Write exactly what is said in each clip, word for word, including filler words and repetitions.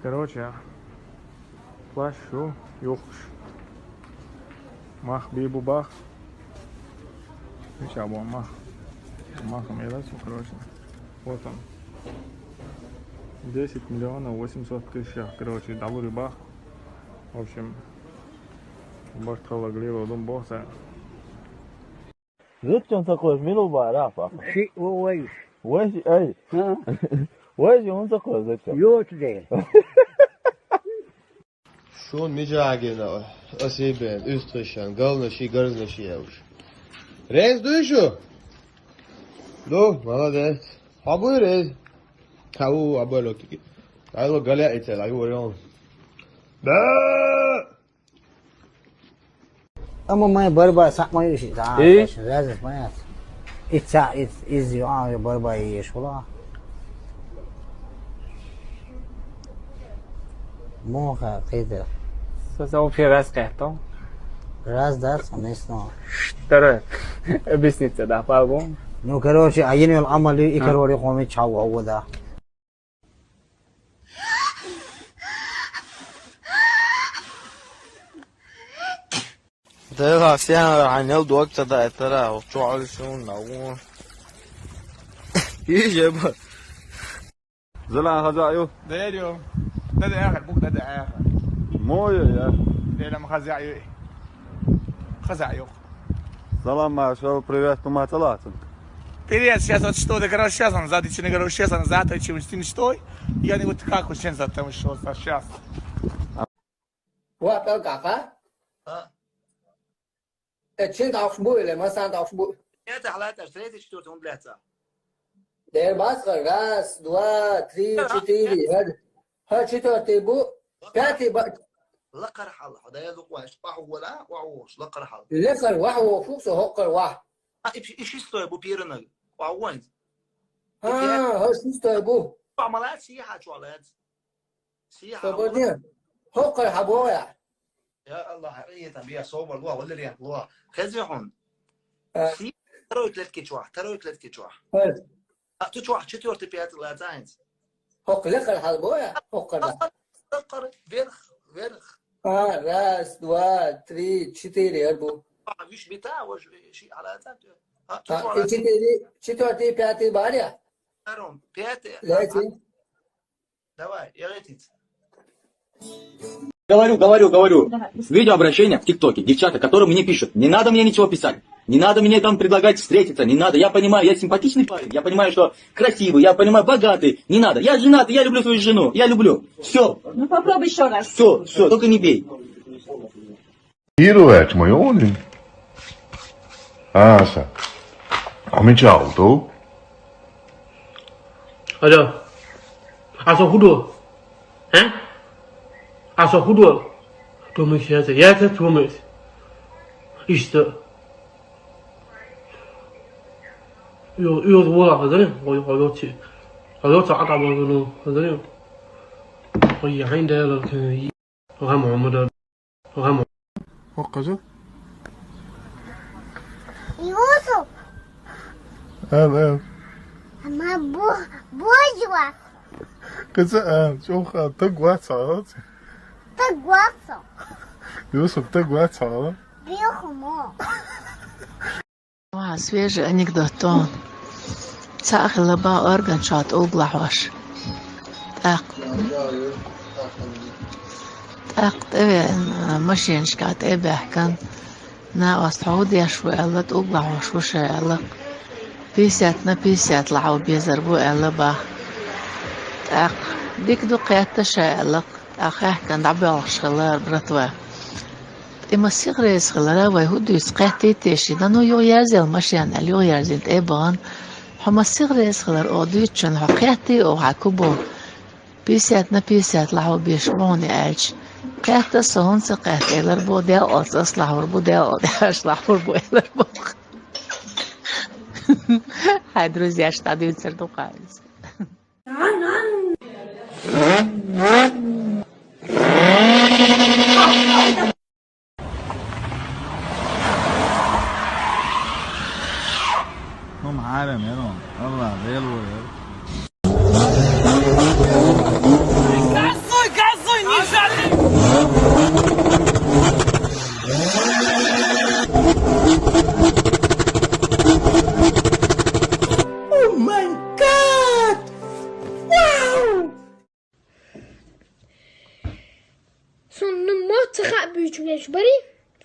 Короче, плащ шу юхкуш. Мах бийбу бах. Мича бу мах. Мах мелас, короче. Вот он. Десять миллионов восемьсот тысяч, короче, доллар бах. В общем, бартхала глива дум бохса. Зачем такой милый барафа? Ши, о, ой. Ой, эй. А? Ой, он такой зачем? Йо, тебе. Шун мижагина, осибен, уьстхишан, галнаши, гарзнаши явуш. Рез дуй шу? Ду, молодец. Хабуй рез. Хау, абуй локики. Айло галя ицел, ай варион. Да! Амма май барба сакмай иши, да, Э? Разница понятно. Ица, из, из, а, барба еш, хула. Моха, кида. Саса вообще раз кайто. Раз, да, конечно. Второе. Объясниться, да, по-любому. Ну, короче, один амали и, А. короче, хоми чау, а, да. Дела всем ранил доктор да это ра, чё алисун на вон. И же бы. Зала хаза ю. Дерё. Да да ахар, бук да да ахар. Моё я. Дела ма хаза ю. Хаза ю. Салам, Маршал, привет, туматалатун. Привет, сейчас вот что, да, короче, сейчас он за дичины, короче, сейчас он за то, чем с ним что. Я не вот как уж сейчас, потому что сейчас. Ва пел гафа? А? Э, чин тавш буй ле, масан тавш буй. Это халата, третий, четвёртый, он, блядь, а. Дер бас, раз, два, три, четыре. Ха, ха четвёртый бу. Пятый ба. Лакар хал, да я луква, иш паху вала, ва уш, лакар хал. Лакар ва, ва фуксо, хоккар ва. А, и, и шестой бу пирана, ва уанз. А, ха шестой бу. Ва малац, я ха чуалац. Си Собор хавла. Дин. Хоккар хабоя. Я Аллах, хакъиятан бия собор луа, валериан луа. Хези хун. А. Си второй клетки чуа, второй клетки чуа. Хез. А ту чуа четвёртый, пятый ла зайнц. Хоккар хабоя, хоккар. Хоккар, вверх, вверх. А, раз, два, три, четыре, арбу. А, виш бита, вож, ши, ала зайнц. А, ту А, чуа и четыре, четвёртый, пятый баря. Втором, пятый. Лети. Давай, я эти. Говорю, говорю, говорю. Видео обращение в ТикТоке. Девчата, которые мне пишут, не надо мне ничего писать. Не надо мне там предлагать встретиться, не надо. Я понимаю, я симпатичный парень, я понимаю, что красивый, я понимаю, богатый. Не надо. Я женат, я люблю свою жену, я люблю. Все. Ну попробуй еще раз. Все, все, только не бей. Iro et ma jonin. Asa. Ami ciao. Alô. Asa hudo. Hã? Asa hudo. Domin siyasa ya ta tumis. İşte. Yo, yo, wala hazırım. Oy, oy, oy. Oy, oy, aka bana hazırım. Oy, ya, inda ya. Гъам Мухьаммад. Гъам. Вакъаза? Юсуп. Ам, ам. Ама бу-, бужва. Къиза, ам, чуха, тагваца. Тагваца. Юсуп, тагваца. Бихумо. Ва, свежий анекдот тон. Цхьа а хилла бан орган чохь тӀулг лахьош. ТӀаккха. ТӀаккха тӀевеана, машинашкахь тӀе а баьхкина, накъост, хьо хӀун деш ву аьлла, тӀулг лахьош ву ша аьлла. Пятьдесят на пятьдесят лахьо безар бу аьлла бах. ТӀаккха дика ду, кхетта ша аьлла. ТӀаккха хаьхкина дӀабоьлхуш хилла братва. И массех реза хилара, вай хӀун дуьйцу, кхеттий те ши? Да ну, юха язъел машен аьлла, юха яздина тӀе а бахана. Хьо массех реза хилара оха дуьйцучунна, хьо кхеттий оха хьан кубо? Пятьдесят на пятьдесят лахьо беш ву хьуна аьлча. Кхетта со, хӀунда ца кхетта, элар бу, Дела оцу ас лахьур бу, Дела оцу аш лахьур бу, элар бу. Хьайн друзьяш дӀадуьйцур ду-кх иза. Хьо ма хьарам яро, Аллах Дела ву яро. Козлы, Ца хаа буьйцу гечбари,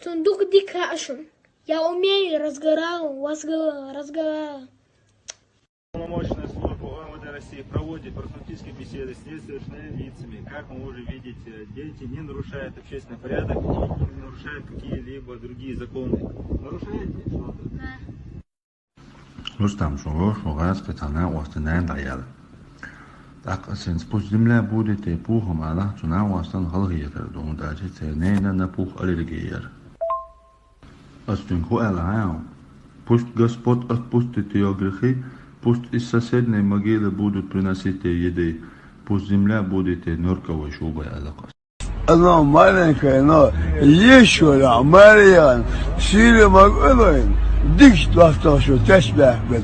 цун дуга дика хаа шун. Я умею разговаривать, разговаривать. Уполномоченная служба О М В Д России проводит профилактические беседы с несовершеннолетними лицами. Как мы можем видеть, э, дети не нарушают общественный порядок и не нарушают какие-либо другие законы. Нарушаете что-то? Да. Рустам, шу, шу гӀаз кхетал накъостий нана дӀаяла. ТӀаккха ас хӀинца пусть земля будет тӀе пухам алахь, цу накъостан халахетар ду, дачи цернена на пух аллергия яр. Ас цуьнга хӀу аьлла хьаьвна? Пусть Господь отпустит её грехи, пусть из соседней могилы будут приносить ей еды, пусть земля будет ей норковой шубой аьлла-кх ас. Она маленькая, но есть что-то, Мариан, сильно могу, дикс лафтал, что тесбяхбет.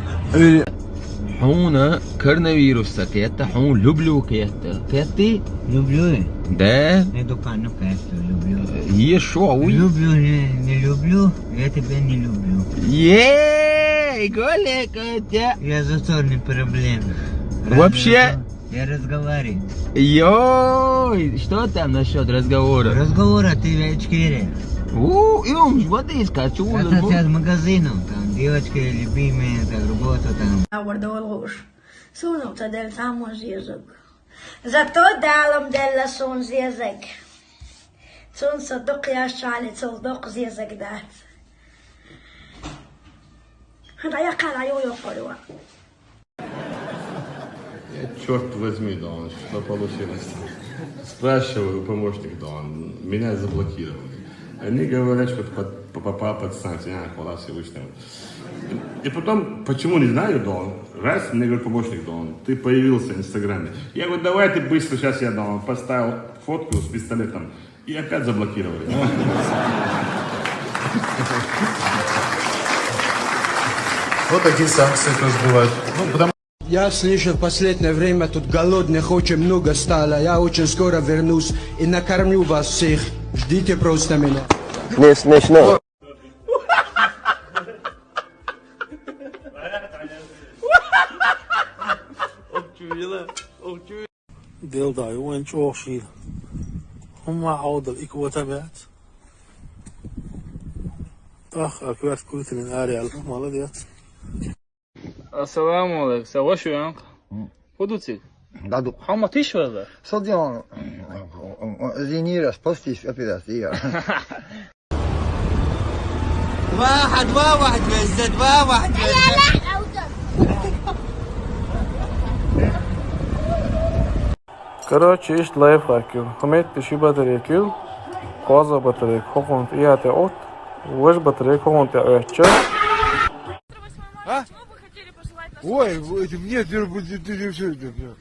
Хьуна коронавирус ца кхетта, хьуна люблю кхетта. Кхетти? Люблю. Да? Не дукан, ну, кхетта, люблю. Ешо, уй. Люблю, не, не люблю, я тебя не люблю. Е, Коля, Катя. Я за то не проблема. Вообще. Разве то? Я разговариваю. Йой, что там насчёт разговора? Разговора ты в Ичкерии. У, и он ж воды скачу. Это сейчас магазином, там девочки любимые, там работа там. Авар долгуш. Суна ца делла цхьаммо зезаг. Зато Далла-м делла суна зезаг. Цунца дукха яшчалли, цул дукха зезаг дац. ХӀан, дӀаяххьа, дӀайо йоккхур ва. Черт возьми, Дон, что получилось? Спрашиваю у помощника, Дон, меня заблокировали. Они говорят, что под, по, по, подстанция, а, класс и вышли. И потом, почему не знаю, Дон, раз мне говорит помощник, Дон, ты появился в Инстаграме. Я говорю, давай ты быстро, сейчас я, Дон, поставил фотку с пистолетом. И опять заблокировали. Вот такие санкции тоже бывают. Ну, потому Я слышал, в последнее время тут голодных очень много стало. Я очень скоро вернусь и накормлю вас всех. Ждите просто меня. Не смешно. Делдай, вайн чӀогӀа шийла. ХӀумма хьалдал иквата бац. ТӀаккха коьрта куйталин ара яьлла, молодец. Ассаламу алейкум. Са вашу янкъ? ХӀу ду цига? Да ду. Хьо ма тиш вала? Со дела. Извини, раз постись операция. Два, два, واحد везде, два, واحد везде. Короче, иштта лайфхак ю. Хьо метта ши батарейка ю, кхоза батарейка хӀокхунна тӀе а тӀе от, важа батарейка хӀокхунна тӀе оьттача. А? Ой, это мне, ты, ты, ты, ты, ты, ты.